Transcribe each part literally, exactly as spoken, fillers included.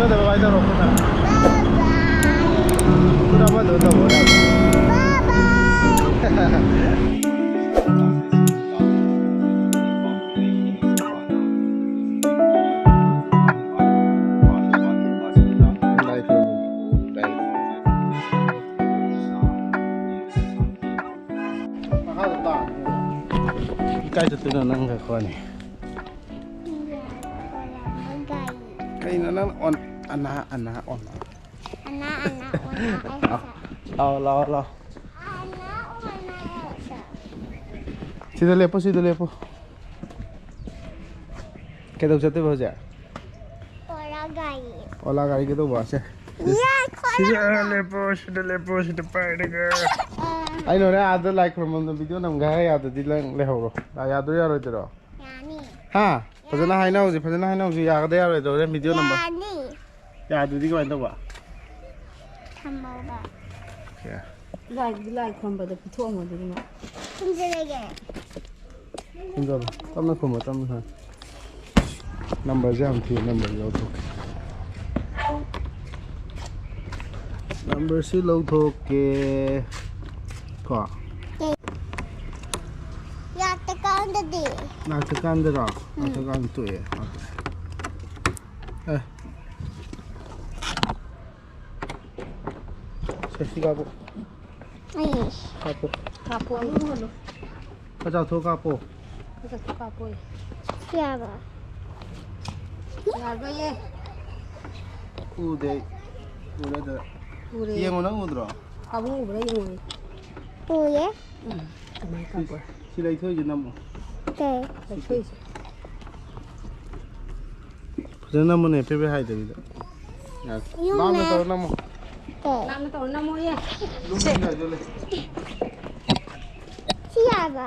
ꯅꯪꯉꯣꯟꯗ ꯕꯥꯏ ꯕꯥꯏ ꯇꯧꯔꯣ, ꯈꯨꯠꯅ꯫ ꯕꯥꯏ ꯕꯥꯏ꯫ ꯈꯨꯠ ꯑꯃꯗꯣ ꯇꯧꯋꯣ, ꯅꯪ꯫ ꯕꯥꯏ ꯕꯥꯏ꯫ ꯀꯥꯏ ꯆꯠꯇꯣꯏꯅꯣ ꯅꯪꯒ ꯑꯩꯈꯣꯏꯅꯤ? ꯀꯩꯅꯣ ꯅꯪ ꯑꯣꯟ-, ꯑꯅꯥ, ꯑꯅꯥ ꯑꯣꯟ-, ꯑꯅꯥ, ꯑꯅꯥ ꯑꯣꯟ-, ꯑꯥ, ꯂꯥꯛꯑꯣ, ꯂꯥꯛꯑꯣ, ꯂꯥꯛꯑꯣ꯫ ꯑꯅꯥ ꯑꯣꯟ-, ꯁꯤꯗ ꯂꯦꯞꯄꯨ, ꯁꯤꯗ ꯂꯦꯞꯄꯨ꯫ ꯀꯩꯗꯧ ꯆꯠꯇꯣꯏꯕ ꯍꯧꯖꯤꯛ? ꯑꯣꯂꯥ ꯒꯥꯔꯤ꯫ ꯑꯣꯂꯥ ꯒꯥꯔꯤ ꯀꯩꯗꯧꯕ? ꯁꯦ꯫ ꯌꯥ, ꯁꯤꯗ ꯈꯣꯠꯂꯒ꯫ ꯂꯦꯞꯄꯣ, ꯁꯤꯗ ꯂꯦꯞꯄꯣ, ꯁꯤꯗ ꯄꯥꯏꯔꯒ꯫ ꯑ꯫ ꯑꯩꯅ ꯍꯣꯔꯦꯟ ꯑꯥꯗ ꯂꯥꯏ ꯈꯨꯔꯨꯝꯐꯝꯗ ꯚꯤꯗꯤꯑꯣ ꯅꯝꯒꯦ ꯍꯥꯏ, ꯌꯥꯗꯗꯤ ꯅꯪ ꯂꯩꯍꯧꯔꯣ꯫ ꯌꯥ-, ꯌꯥꯗꯣꯏꯔꯣ ꯌꯥꯔꯣꯏꯗꯣꯏꯔꯣ? ꯌꯥꯅꯤ꯫ ꯍꯥ? ꯐꯖꯅ ꯍꯥꯏꯅꯍꯧꯁꯤ, ꯐꯖꯅ ꯍꯥꯏꯅꯍꯧꯁꯤ꯫ ꯌꯥꯒꯗ꯭ꯔꯥ ꯌꯥꯔꯣꯏꯗ꯭ꯔꯥ ꯍꯣꯔꯦꯟ ꯚꯤꯗꯤꯑꯣ ꯅꯝꯕ꯫ ꯌꯥꯅꯤ꯫ ꯌꯥꯗ꯭ꯔꯗꯤ ꯀꯃꯥꯏꯅ ꯇꯧꯕ? ꯊꯝꯃꯣꯕ꯫ ꯁꯦ꯫ ꯂꯥꯏ, ꯂꯥꯏ ꯈꯨꯔꯨꯝꯕꯗ ꯄꯤꯊꯣꯛꯑꯝꯃꯣ ꯑꯗꯨꯗꯤ ꯃꯥ꯫ ꯈꯨꯝꯖꯤꯜꯂꯒꯦ꯫ ꯈꯨꯝꯖꯤꯜꯂꯣ꯫ ꯇꯞꯅ ꯈꯨꯝꯃꯣ, ꯇꯞꯅ ꯈꯨꯝꯃꯣ꯫ ꯅꯝꯕꯔꯁꯦ ꯌꯥꯝ ꯊꯤ, ꯅꯝꯕꯔꯁꯦ ꯂꯧꯊꯣꯛꯀꯦ꯫ ꯅꯝꯕꯔꯁꯤ ꯂꯧꯊꯣꯛꯀꯦ꯫ ꯀꯣ꯫ ꯂꯥꯛꯇ ꯀꯥꯟꯗꯗꯤ꯫ ꯂꯥꯛꯇ ꯀꯥꯟꯗꯔꯣ? ꯎꯝ꯫ ꯂꯥꯛꯇ ꯀꯥꯟꯗ ꯇꯣꯛꯑꯦ꯫ ꯑꯦ꯫ ꯁꯦ, ꯁꯤ ꯀꯥꯞꯄꯨ꯫ ꯑꯩ꯫ ꯀꯥꯞꯄꯨ꯫ ꯀꯥꯞꯄꯣ꯫ ꯈꯔ ꯆꯥꯊꯣꯛꯑ ꯀꯥꯞꯄꯣ꯫ ꯈꯔ ꯆꯥꯊꯣꯛꯑ ꯀꯥꯞꯄꯣ꯫ ꯁꯤ ꯌꯥꯕ꯭ꯔꯥ? ꯌꯥꯔꯣꯏꯌꯦ꯫ ꯎꯗꯦ ꯑꯩ꯫ ꯎꯔꯗ꯭ꯔꯥ? ꯎꯔꯦ꯫ ꯌꯦꯡꯉꯣ, ꯅꯪ ꯎꯗ꯭ꯔꯣ? ꯄꯥꯕꯨꯡ ꯎꯕ꯭ꯔꯥ ꯌꯦꯡꯉꯣ꯫ ꯎꯌꯦ꯫ ꯎꯝ, ꯑꯗꯨꯃꯥꯏꯅ ꯁꯤ, ꯀꯥꯞꯄꯣ꯫ ꯁꯤ ꯂꯩꯊꯣꯛꯏꯁꯦ ꯅꯝꯃꯣ꯫ ꯀꯩ? ꯂꯩꯊꯣꯛꯏꯁꯦ꯫ ꯐꯖꯅ ꯅꯝꯃꯨꯅꯦ, ꯄ꯭ꯔꯦ ꯄ꯭ꯔꯦ ꯍꯥꯏꯗꯕꯤꯗ꯫ ꯌꯥꯔꯦ꯫ ꯌꯨꯝꯅꯦ꯫ ꯂꯥꯞꯅ ꯇꯧꯔ ꯅꯝꯃꯣ꯫ ꯀꯩ? ꯂꯥꯞꯅ ꯇꯧꯔ ꯅꯝꯃꯣꯌꯦ꯫ ꯂꯨꯝꯅ ꯁꯦ꯫ ꯍꯥꯏꯖꯜꯂꯦ꯫ ꯁꯤ ꯌꯥꯕ?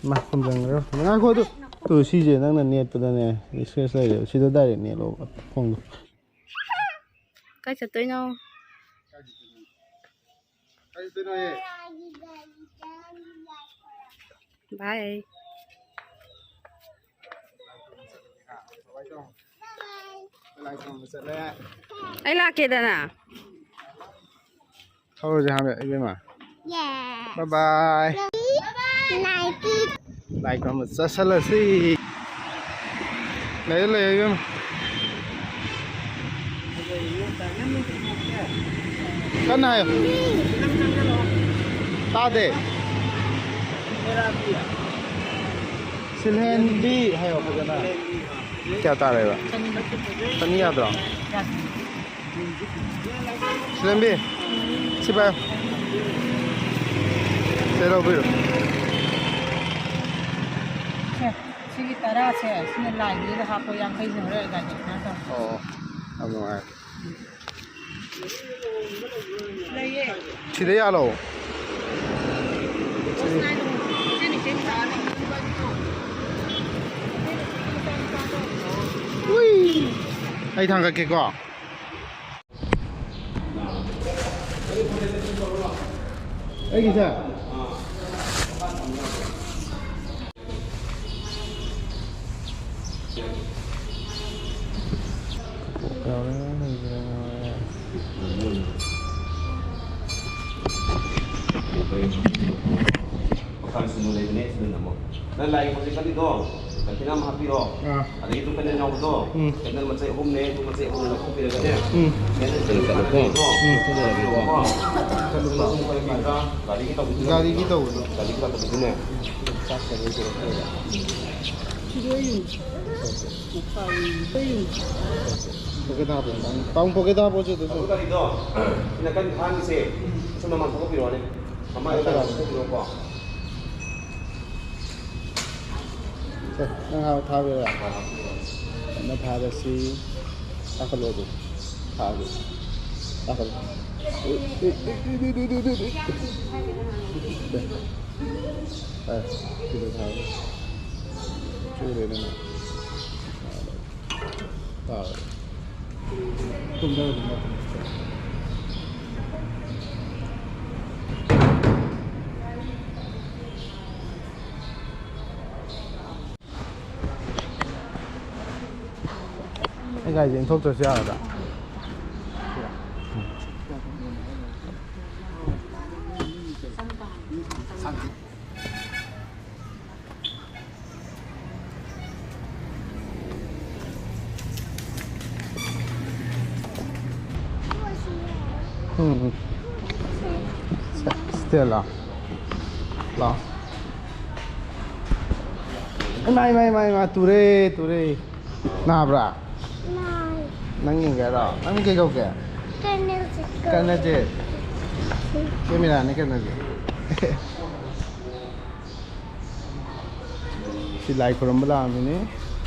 ꯃꯥ ꯈꯨꯝꯖꯟꯈ꯭ꯔꯣ꯫ ꯉꯥꯏꯈꯣ ꯑꯗꯨ꯫ ꯇꯨ ꯁꯤꯁꯦ ꯅꯪꯅ ꯅꯦꯠꯄꯗꯅꯦ, scratch ꯂꯩꯔꯦꯕ꯫ ꯁꯤꯗ direct ꯅꯦꯠꯂꯣꯕ ꯈꯣꯡꯗꯣ꯫ ꯀꯥꯏ ꯆꯠꯇꯣꯏꯅꯣ? ꯀꯥꯏ ꯆꯠꯇꯣꯏꯅꯣꯌꯦ? Bye꯫ ꯑꯩ ꯂꯥꯛꯀꯦꯗꯅ꯫ ꯊꯧꯔꯁꯦ ꯍꯥꯏꯕ ꯏꯕꯦꯝꯃ꯫ ꯕꯥꯏ ꯕꯥꯏ꯫ ꯂꯥꯏ ꯈꯨꯔꯨꯝꯕ ꯆꯠꯁꯜꯂꯁꯤ꯫ ꯂꯩꯌꯨ, ꯂꯩꯌꯨ, ꯏꯕꯦꯝꯃ꯫ ꯀꯟꯅ ꯍꯥꯏꯌꯣ꯫ ꯇꯥꯗꯦ꯫ ꯁꯤꯜꯍꯦꯟꯕꯤ ꯍꯥꯏꯌꯣ ꯐꯖꯅ꯫ ꯀꯌꯥ ꯇꯥꯔꯦꯕ? ꯆꯅꯤ ꯌꯥꯗ꯭ꯔꯣ? ꯁꯤꯜꯍꯦꯟꯕꯤ, ꯁꯤ ꯄꯥꯏꯌꯣ꯫ ꯁꯤ ꯂꯧꯕꯤꯔꯣ꯫ ꯁꯦ, ꯁꯤꯒꯤ ꯇꯔꯥꯁꯦ, ꯁꯤꯅ ꯂꯥꯏꯒꯤꯗ ꯍꯥꯞꯄꯣ, ꯌꯥꯡꯈꯩꯁꯦ ꯍꯣꯔꯦꯟ ꯑꯩ ꯒꯥꯔꯤ ꯊꯧꯔ ꯇꯧꯔꯣ꯫ ꯑꯣ, ꯌꯥꯝ ꯅꯨꯡꯉꯥꯏ꯫ ꯂꯩꯌꯦ꯫ ꯁꯤꯗ ꯌꯥꯜꯂꯣ꯫ ꯎꯏ꯫ ꯑꯩ ꯊꯥꯡꯒꯠꯀꯦꯀꯣ꯫ ꯑꯩꯒꯤꯁꯦ꯫ ꯃꯈꯜ ꯁꯨꯅ ꯂꯩꯕꯅꯦ, ꯁꯤꯗ ꯅꯝꯃꯣ꯫ ꯅꯪ ꯂꯥꯏꯒꯤ ꯄꯣꯠ ꯆꯩ ꯀꯠꯂꯤꯗꯣ, ꯗꯈꯤꯅꯥ ꯑꯃ ꯍꯥꯞꯄꯤꯔꯣ꯫ ꯑꯥ꯫ ꯑꯗꯒꯤ ꯇꯨ ꯀꯦꯟꯗꯜ ꯌꯥꯎꯕꯗꯣ, ꯎꯝ꯫ ꯀꯦꯟꯗꯜ ꯃꯆꯩ ꯑꯍꯨꯝꯅꯦ, ꯑꯗꯨ ꯃꯆꯩ ꯑꯍꯨꯝ ꯂꯧꯊꯣꯛꯄꯤꯔꯒꯅꯦ꯫ ꯎꯝ꯫ ꯀꯦꯟꯗꯜ ꯆꯠꯂꯦ, ꯆꯠꯂꯦꯀꯣ꯫ ꯎꯝ, ꯆꯠꯂꯦꯀꯣ꯫ ꯒꯥꯔꯤꯒꯤ ꯇꯧꯕꯤꯗꯨꯅꯦ꯫ ꯒꯥꯔꯤꯒꯤ ꯇꯧꯕꯤꯗꯨꯅꯦ꯫ ꯄꯣꯀꯦꯠ ꯍꯥꯞꯄꯣ꯫ ꯄꯥꯕꯨꯡ ꯄꯣꯀꯦꯠꯇ ꯍꯥꯞꯄꯣ ꯁꯤ ꯑꯗꯨꯁꯨ꯫ ꯒꯥꯔꯤꯗꯣ, ꯁꯤ ꯅꯥꯀꯟ ꯊꯥꯡꯒꯤꯁꯦ, ꯁꯤ ꯃꯃꯥꯡ ꯊꯣꯛꯄꯤꯔꯛꯑꯣꯅꯦ꯫ ꯃꯃꯥꯡꯗ ꯊꯣꯛꯄꯤꯔꯛꯑꯣꯀꯣ꯫ ꯁꯦ, ꯅꯪ ꯍꯥꯟꯅ ꯊꯥꯕꯤꯔꯣ꯫ ꯀꯟꯅ ꯊꯥꯔꯁꯤ꯫ ꯀꯥꯈꯠꯂꯣ ꯑꯗꯨ꯫ ꯊꯥꯔꯒꯦ꯫ ꯀꯥꯈꯠꯂꯣ꯫ ꯑꯦ, ꯁꯤꯗ ꯊꯥꯔꯒꯦ꯫ ꯆꯨꯔꯦ ꯅꯪ꯫ ꯊꯥꯔꯒꯦ꯫ ꯇꯨꯝꯊꯔꯣ, ꯇꯨꯝꯊꯔꯣ꯫ ꯑꯩ ꯒꯥꯔꯤꯁꯦ ꯏꯟꯊꯣꯛꯇ꯭ꯔꯁꯨ ꯌꯥꯔꯗ꯭ꯔꯥ? ꯎꯝ, ꯎꯝ꯫ ꯁꯦ, ꯁꯦ, ꯂꯥꯎ꯫ ꯂꯥꯎ꯫ ꯏꯃꯥ, ꯏꯃꯥ, ꯏꯃꯥ, ꯏꯃꯥ, ꯇꯨꯔꯦ, ꯇꯨꯔꯦ꯫ ꯅꯥꯕ꯭ꯔꯥ? ꯅꯥꯏ꯫ ꯅꯪ ꯌꯦꯡꯒꯦ ꯍꯥꯏꯔꯣ? ꯅꯪ ꯀꯩ ꯀꯧꯒꯦ? ꯀꯔꯅꯖꯤꯠ ꯀꯧꯋꯦ꯫ ꯀꯔꯅꯖꯤꯠ? ꯀꯦꯃꯦꯔꯥꯅꯦ ꯀꯔꯅꯖꯤꯠ꯫ ꯁꯤ ꯂꯥꯏ ꯈꯨꯔꯨꯝꯕ ꯂꯥꯛꯑꯝꯃꯤꯅꯤ꯫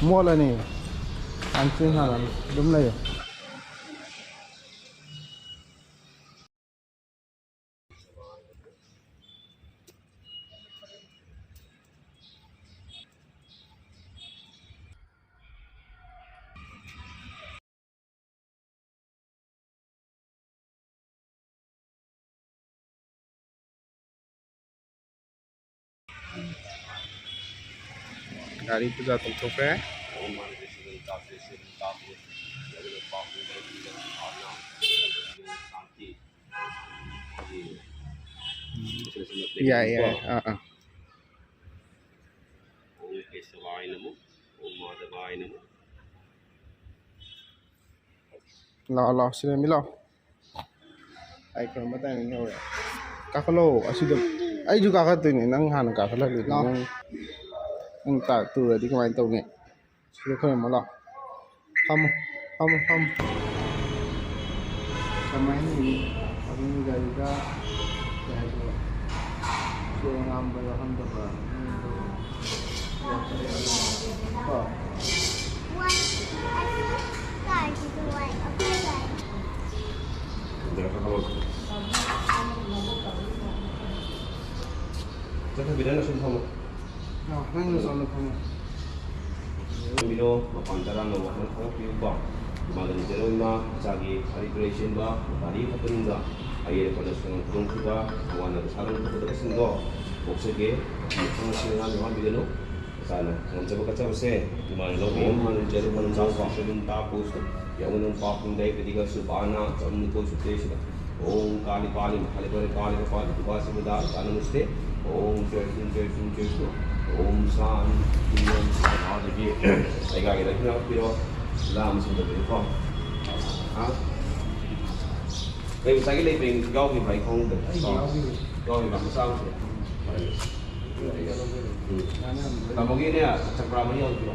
ꯃꯣꯠꯂꯅꯤ꯫ ꯍꯥꯟꯆꯤꯟ ꯍꯥꯟꯅ ꯑꯗꯨꯝ ꯂꯩꯌꯨ꯫ ꯒꯥꯔꯤ ꯄꯨꯖꯥ ꯇꯧꯊꯣꯛꯈ꯭ꯔꯦ꯫ ꯌꯥꯏ, ꯌꯥꯏ꯫ ꯑꯥ, ꯑꯥ꯫ ꯂꯥꯛꯑꯣ, ꯂꯥꯛꯑꯣ, ꯁꯤꯔꯦꯝꯕꯤ, ꯂꯥꯛꯑꯣ꯫ ꯑꯩ ꯈꯨꯔꯨꯝꯕ timing ꯌꯧꯔꯦ꯫ ꯀꯥꯈꯠꯂꯣ, ꯑꯁꯤꯗ꯫ ꯑꯩꯁꯨ ꯀꯥꯈꯠꯇꯣꯏꯅꯦ, ꯅꯪ ꯍꯥꯟꯅ ꯀꯥꯈꯠꯍꯜꯂꯨ꯫ ꯂꯥꯛꯑꯣ꯫ ꯅꯪ, ꯅꯪ ꯇꯥ-, ꯇꯨꯔꯗꯤ ꯀꯃꯥꯏꯅ ꯇꯧꯅꯤ? ꯁꯤꯗ ꯈꯨꯔꯨꯝꯃꯣ ꯂꯥꯛꯑꯣ꯫ ꯐꯝꯃꯣ, ꯐꯝꯃꯣ, ꯐꯝꯃꯣ꯫ ꯀꯃꯥꯏꯅ ꯂꯩꯅꯤ? ꯑꯗꯨꯝ ꯒꯥꯔꯤꯗ ꯀꯩ ꯍꯥꯏꯗꯣꯏꯅꯣ? ꯆꯦ ꯑꯉꯥꯡꯕ ꯌꯥꯎꯍꯟꯗꯕ, ꯀꯣ? ꯆꯠꯊꯕꯤꯔꯅꯨ, ꯁꯨꯝ ꯐꯝꯃꯣ꯫ ꯑꯥ, ꯅꯪꯅ ꯁꯣꯝꯗ ꯐꯝꯃꯣ꯫ ꯈꯪꯕꯤꯔꯣ, ꯃꯄꯥꯟ ꯇꯔꯥꯝꯅ ꯋꯥꯍꯪ ꯈꯪꯉꯛꯄꯤꯌꯨꯀꯣ꯫ ꯏꯃꯥꯗ ꯅꯤꯖꯔꯣꯏꯃ, ꯏꯆꯥꯒꯤ ꯑꯔꯤꯕ ꯂꯩꯁꯦꯝꯕ ꯒꯥꯔꯤ ꯐꯠꯇꯅꯨꯡꯗ ꯑꯌꯦꯠ ꯑꯄꯟꯗ ꯁꯣꯛꯍꯟ ꯈꯨꯗꯣꯡꯊꯤꯕ, ꯑꯋꯥ ꯑꯅꯥ ꯁꯥꯗꯅ ꯊꯣꯛꯀꯗꯕꯁꯤꯡꯗꯣ ꯀꯣꯛꯆꯒꯦ꯫ ꯃꯊꯪ ꯑꯁꯤ ꯑꯉꯥꯡ ꯌꯥꯎꯍꯟꯕꯤꯒꯅꯨ꯫ ꯉꯝꯖꯕ ꯀꯠꯆꯕꯁꯦ ꯏꯃꯥꯅ ꯂꯧꯕꯤꯌꯨ꯫ ꯃꯅꯨꯡ ꯆꯠꯂꯨ, ꯃꯅꯨꯡ ꯆꯪꯉꯨ, ꯄꯥꯞ ꯄꯨꯝꯕ ꯇꯥꯛꯄꯨ꯫ ꯌꯥꯎꯅ ꯄꯥꯞ ꯄꯨꯝꯕ ꯂꯩꯕꯗꯤ ꯀꯩꯁꯨ ꯄꯥꯅ ꯆꯝꯅ ꯊꯣꯛꯁꯨ ꯇꯦꯁꯤꯗ꯫ ॐ काली पालि महालक्ष्मी काली पालि दुर्गा सिंह दान नमस्ते। ॐ जय सिंह जय सिंह जय सिंह। ॐ शांति शांति। ꯑꯩꯒꯥꯒꯤ ꯂꯩꯐꯝ ꯄꯤꯔꯣ꯫ ꯂꯥꯝ ꯁꯤꯟꯗꯕꯤꯀꯣ꯫ ꯍꯥ? ꯀꯩ ꯉꯁꯥꯏꯒꯤ ꯂꯩꯕ꯭ꯔꯦꯡ ꯌꯥꯎꯈꯤꯕ꯭ꯔꯥ? ꯑꯩ ꯈꯪꯍꯧꯗ꯭ꯔꯦ꯫ ꯑꯩꯒꯤ ꯌꯥꯎꯈꯤꯕꯅꯤ꯫ ꯌꯥꯎꯈꯤꯕ꯭ꯔꯥ? ꯃꯆꯥ ꯑꯃꯁꯨ꯫ ꯎꯝ꯫ ꯇꯥꯃꯣꯒꯤꯅꯦ ꯆꯝꯄ꯭ꯔꯥ ꯃꯍꯤ ꯌꯥꯎꯕꯤꯔꯣ꯫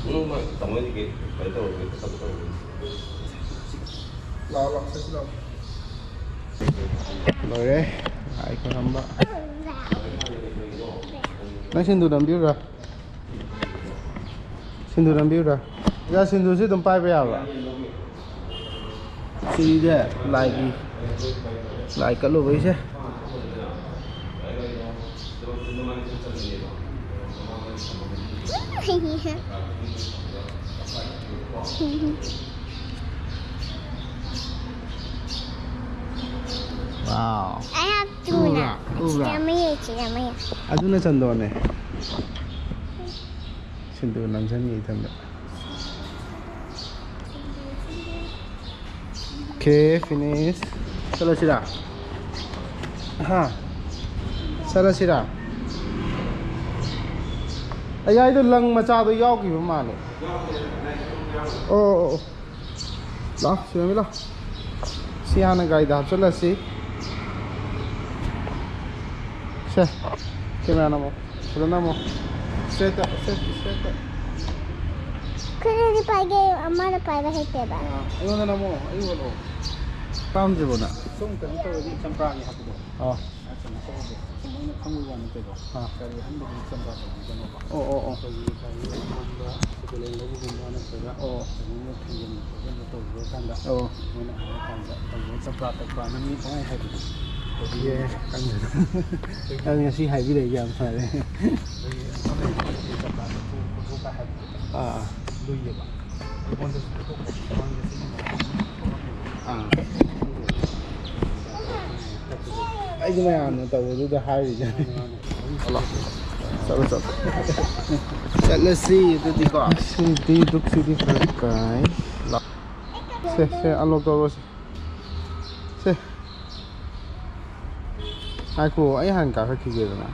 ꯎꯝ, ꯍꯣꯏ꯫ ꯇꯥꯃꯣꯒꯤ ꯀꯩꯅꯣ ꯇꯧꯔꯒꯦ, ꯊꯕꯛ ꯇꯧꯔꯒꯦ꯫ ꯂꯥꯛꯑꯣ, ꯂꯥꯛꯑꯣ, ꯆꯠꯁꯤ ꯂꯥꯛꯑꯣ꯫ ꯂꯣꯏꯔꯦ꯫ ꯂꯥꯏ ꯈꯣꯏꯔꯝꯕ꯫ ꯅꯪ ꯁꯤꯟꯗꯨ ꯅꯝꯕꯤꯔꯨꯔꯥ? ꯁꯤꯟꯗꯨ ꯅꯝꯕꯤꯌꯨꯔꯥ? ꯑꯣꯖꯥ, ꯁꯤꯟꯗꯨꯁꯤ ꯑꯗꯨꯝ ꯄꯥꯏꯕ ꯌꯥꯕ꯭ꯔꯥ? ꯁꯤꯁꯦ ꯂꯥꯏꯒꯤ, ꯂꯥꯏ ꯀꯠꯂꯨꯕꯩꯁꯦ꯫ Wow. I have tuna. ꯎꯕ꯭ꯔꯥ? ꯎꯕ꯭ꯔꯥ? ꯁꯤꯗ ꯑꯃ ꯌꯦꯡꯉꯦ, ꯁꯤꯗ ꯑꯃ ꯌꯦꯡꯉꯦ꯫ ꯑꯗꯨꯅ ꯆꯟꯗꯣꯟꯅꯦ꯫ ꯁꯤꯟꯗꯨ ꯅꯝꯁꯤꯟꯒꯦ ꯏꯊꯟꯗ꯫ Okay, finish. ꯆꯠꯂꯁꯤꯔꯥ? ꯍꯥ? ꯆꯠꯂꯁꯤꯔꯥ? ꯑꯩ ꯍꯥꯏꯗꯣ ꯂꯪ ꯃꯆꯥꯗꯣ ꯌꯥꯎꯈꯤꯕ ꯃꯥꯜꯂꯦ꯫ ꯑꯣ, ꯑꯣ, ꯑꯣ꯫ ꯂꯥꯎ, ꯁꯤꯔꯝꯃꯤ ꯂꯥꯎ꯫ ꯁꯤ ꯍꯥꯟꯅ ꯒꯥꯔꯤꯗ ꯍꯥꯞꯆꯤꯜꯂꯁꯤ꯫ ꯁꯦ, camera ꯅꯝꯃꯣ꯫ ꯐꯖꯅ ꯅꯝꯃꯣ꯫ Straight ꯇ, straight, straight ꯇ꯫ ꯈꯔꯗꯤ ꯄꯥꯏꯒꯦ, ꯑꯃꯅ ꯄꯥꯏꯕ ꯍꯩꯇꯦꯕ꯫ ꯑꯥ, ꯑꯩꯉꯣꯟꯗ ꯅꯝꯃꯣ, ꯑꯩ ꯎꯍꯜꯂꯣ꯫ ꯄꯥꯝꯗ꯭ꯔꯤꯕꯣ ꯅꯪ? ꯁꯨꯝ ꯀꯩꯅꯣ ꯇꯧꯔꯗꯤ ꯆꯝꯄ꯭ꯔꯥꯒꯤ ꯍꯥꯞꯄꯗꯣ꯫ ꯑꯥ꯫ ꯑ, ꯀꯩꯅꯣ ꯇꯧꯔꯒꯦ꯫ ꯁꯨꯝ ꯑꯩꯅ ꯈꯪꯕꯒꯤ ꯋꯥ ꯅꯠꯇꯦꯀꯣ꯫ ꯑꯥ꯫ ꯒꯥꯔꯤ ꯑꯍꯟꯕꯗꯤ ꯆꯝꯄ꯭ꯔꯥ ꯇꯧꯕꯤꯒꯅꯣꯕ꯫ ꯑꯣ, ꯑꯣ, ꯑꯣ꯫ ꯑꯩꯈꯣꯏꯒꯤ ꯒꯥꯔꯤ ꯑꯍꯟꯕ second hand ꯂꯧꯕꯒꯨꯝꯕ ꯅꯠꯇ꯭ꯔꯒ ꯑꯣ꯫ ꯀꯩꯅꯣꯝꯃ ꯊꯤꯟꯖꯤꯟꯕ ꯈꯣꯠꯆꯤꯟꯕ ꯇꯧꯕ ꯀꯥꯟꯗ ꯑꯣ꯫ ꯃꯣꯏꯅ ꯍꯥꯏꯔꯀꯥꯟꯗ ꯇꯧꯕ ꯆꯝꯄ꯭ꯔꯥ ꯇꯛꯄꯅ ꯃꯤ ꯄꯪꯍꯥꯏ ꯍꯥꯏꯕꯗꯣ꯫ ꯑꯦ, ꯈꯪꯗꯦꯗ꯫ ꯑꯗꯨ ꯉꯁꯤ ꯍꯥꯏꯕꯤꯔꯛꯏꯁꯦ ꯌꯥꯝ ꯐꯔꯦ꯫ ꯑꯩꯈꯣꯏꯒꯤ ꯑꯃ ꯂꯩꯕꯗꯤ ꯆꯝꯄ꯭ꯔꯥ ꯇꯛꯊꯣꯛ ꯈꯣꯠꯇꯣꯛꯀ ꯍꯥꯏꯕꯗꯣ꯫ ꯑꯥ, ꯑꯥ꯫ ꯂꯨꯏꯌꯦꯕ꯫ ꯑꯩꯉꯣꯟꯗꯁꯨ ꯄꯣꯊꯣꯛꯄ ꯃꯃꯥꯡꯗ ꯁꯤꯒꯤ ꯃꯌꯥꯝ ꯑꯃ ꯊꯣꯛꯂꯛꯄꯗꯣ꯫ ꯑꯥ꯫ ꯑꯩꯗꯤ ꯃꯌꯥꯝꯅ ꯇꯧꯕꯗꯨꯗ ꯍꯥꯏꯔꯤꯅꯦ꯫ ꯃꯥꯅꯦ, ꯃꯥꯅꯦ꯫ ꯑꯗꯨꯝ ꯆꯠꯂꯣ, ꯆꯠꯂꯣ, ꯆꯠꯂꯣ꯫ ꯆꯠꯂꯁꯤ ꯑꯗꯨꯗꯤꯀꯣ꯫ ꯁꯤꯗꯤ ꯗꯨꯛꯁꯤꯗꯤ ꯐꯔꯛ ꯇꯥꯏ꯫ ꯁꯦ, ꯁꯦ, unlock ꯇꯧꯔꯣ ꯁꯦ꯫ ꯁꯦ꯫ ꯉꯥꯏꯈꯣ, ꯑꯩ ꯍꯥꯟꯅ ꯀꯥꯈꯠꯈꯤꯒꯦꯗꯅ꯫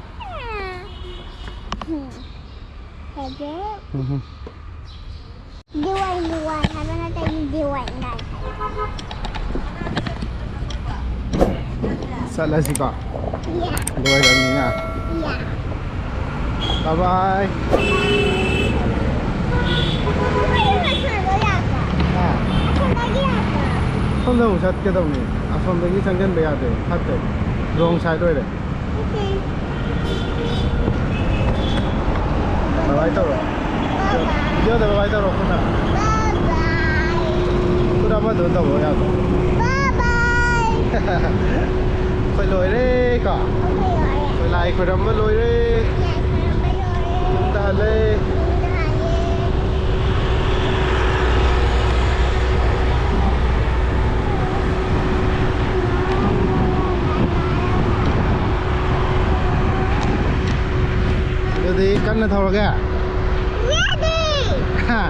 ꯎꯝ꯫ ꯎꯝ꯫ ꯗꯤꯋꯥꯏ ꯅꯨꯡꯋꯥꯏ ꯍꯥꯏꯕ ꯅꯠꯇꯦ, ꯗꯤꯋꯥꯏ ꯅꯥꯏ ꯍꯥꯏꯕ꯫ ꯆꯠꯂꯁꯤꯀꯣ꯫ ꯌꯥ꯫ ꯂꯣꯏꯔꯕꯅꯤꯅ꯫ ꯌꯥ꯫ Bye bye꯫ ꯑꯩꯈꯣꯏ ꯌꯨꯝꯗ ꯁꯥꯟꯅꯕ ꯌꯥꯕ꯭ꯔꯣ? ꯍꯥ? ꯑꯁꯣꯝꯗꯒꯤ ꯌꯥꯕ꯭ꯔꯣ? ꯁꯣꯝꯗ ꯑꯃꯨꯛ ꯆꯠꯀꯗꯧꯅꯤ꯫ ꯑꯁꯣꯝꯗꯒꯤ ꯆꯪꯁꯤꯟꯕ ꯌꯥꯗꯦ꯫ ꯐꯠꯇꯦ꯫ Wrong side ꯑꯣꯏꯔꯦ꯫ Bye bye ꯇꯧꯔꯣ꯫ Video-, videoꯗ bye bye ꯇꯧꯔꯣ ꯈꯨꯠꯅ꯫ Bye bye꯫ ꯈꯨꯠ ꯑꯃꯗꯨꯅ ꯇꯧꯔꯣ ꯌꯥꯗ꯭ꯔꯣ? Bye bye꯫ ꯑꯩꯈꯣꯏ ꯂꯣꯏꯔꯦ ꯀꯣ? ꯑꯩꯈꯣꯏ ꯂꯣꯏꯔꯦ꯫ ꯑꯩꯈꯣꯏ ꯂꯥꯏ ꯈꯣꯏꯔꯝꯕ ꯂꯣꯏꯔꯦ꯫ ꯂꯥꯏ ꯈꯣꯏꯔꯝꯕ ꯂꯣꯏꯔꯦ꯫ ꯌꯨꯝꯗ ꯍꯜꯂꯦ꯫ ꯌꯨꯝꯗ ꯍꯜꯂꯦ꯫ ꯑꯗꯨꯗꯤ ꯀꯟꯅ ꯊꯧꯔꯒꯦ? ꯌꯥꯗꯦ! ꯍꯥ?